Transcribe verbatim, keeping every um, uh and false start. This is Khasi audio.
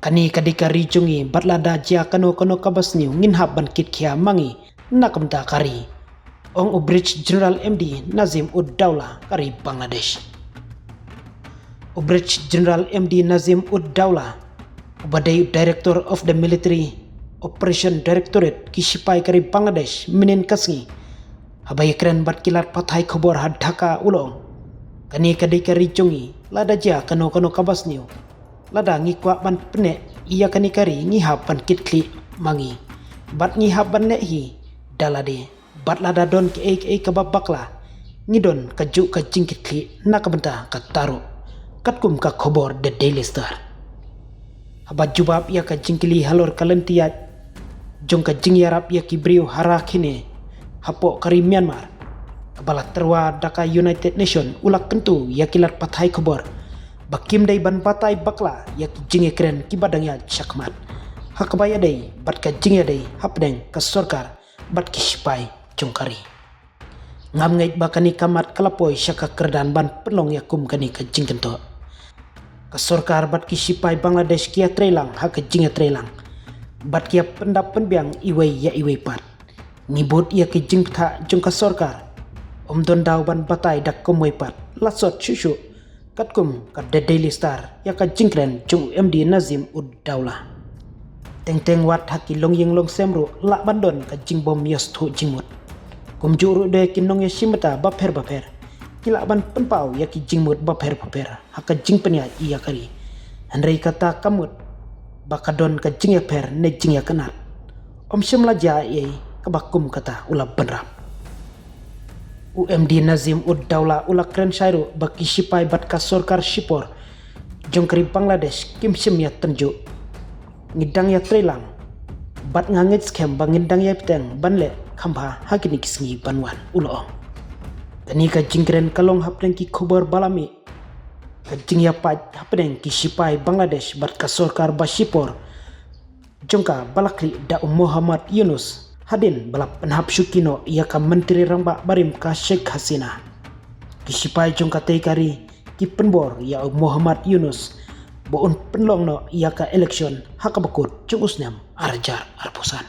Kane ka dei ka ri jong ngi, bad lada jia kano kano kaba sniew ngin hap ban kit khia ma ngi na ka bynta ka ri, ong u Brigadier General M D Nazim ud Daula ka ri Bangladesh. U Brigadier General M D Nazim ud Daula, uba dei u Director of the Military Operation Directorate, ki sipai ka ri Bangladesh, mynhynnin ka sngi haba ïakren bad ki lad pathai khubor ha Dhaka u la ong, kane ka dei ka ri jong ngi, lada jia kano kano kaba sniew, lada ngi kwah ban pynneh ïa kane ka ri ngi hap ban kit khlieh ma ngi, bad ngi hap ban leh hi da lade, bad lada don kaei kaei kaba bakla ngi don kajuh ka jingkit khlieh na ka bynta kata ruh, katkum ka khubor The Daily Star. Haba jubab ïa ka jingkylli halor ka lynti ïaid jong ka jingïarap ïa ki briew ha Rakhine hapoh ka ri Myanmar, kaba la tyrwa da ka United Nation, u la kyntu ïa ki lad pathai khubor ba kim dei ban batai bakla ïa ki jingïakren kiba dang ïaid shakhmat, ha kaba ïadei bad ka jingïadei hapdeng ka sorkar bad ki sipai jong ka ri. Ngam ngeit ba kane ka mat ka la poi sha ka kyrdan ban pynlong ïa kum kane ka jingkyntu. Ka sorkar bad ki sipai Bangladesh ki ïatreilang ha ka jingïatreilang, bad ki ïa pyndap pynbiang iwei ïa iwei pat. Ngi bud ïa ki jingbthah jong ka sorkar, ym don daw ban batai da kumwei pat, la sot shuh shuh, katkum ka The Daily Star ïa ka jingkren jong u M D Nazim ud Daula. Teng teng wat ha ki longïing longsem ruh lah ban don ka jingbym ïoh sngewthuh jingmut. Kumjuh ruh de ki nongïashim bynta bapher bapher ki lah ban pynpaw ïa ki jingmut bapher bapher ha ka jingpynïaid ïa ka ri. Hynrei kata ka mut ba ka don ka jingïapher ne jingïakynad, ym shym la jia ei ei kaba kum kata u la bynrap. U M D Nazim ud Daula u la kren shai ruh ba ki sipai bad ka sorkar shipor jong ka ri Bangladesh kim shym ïatynjuh. Ngi dang ïatreilang bad nga ngeit skhem ba ngin dang ïai bteng ban leh kham bha ha kine ki sngi ban wan, u la ong. Kane ka jingkren ka long hapdeng ki khubor ba la mih ka jingïapait hapdeng ki sipai Bangladesh bad ka sorkar ba shipor jong ka ba la khlieh da u Muhammad Yunus hadien ba la pynhap shuki noh ïa ka Myntri Rangbah barim ka Sheikh Hasina. Ki sipai jong katei ka ri ki pynbor ïa u Muhammad Yunus ba un pynlong noh ïa ka election ha kaba kut jong u snem ar hajar arphew san.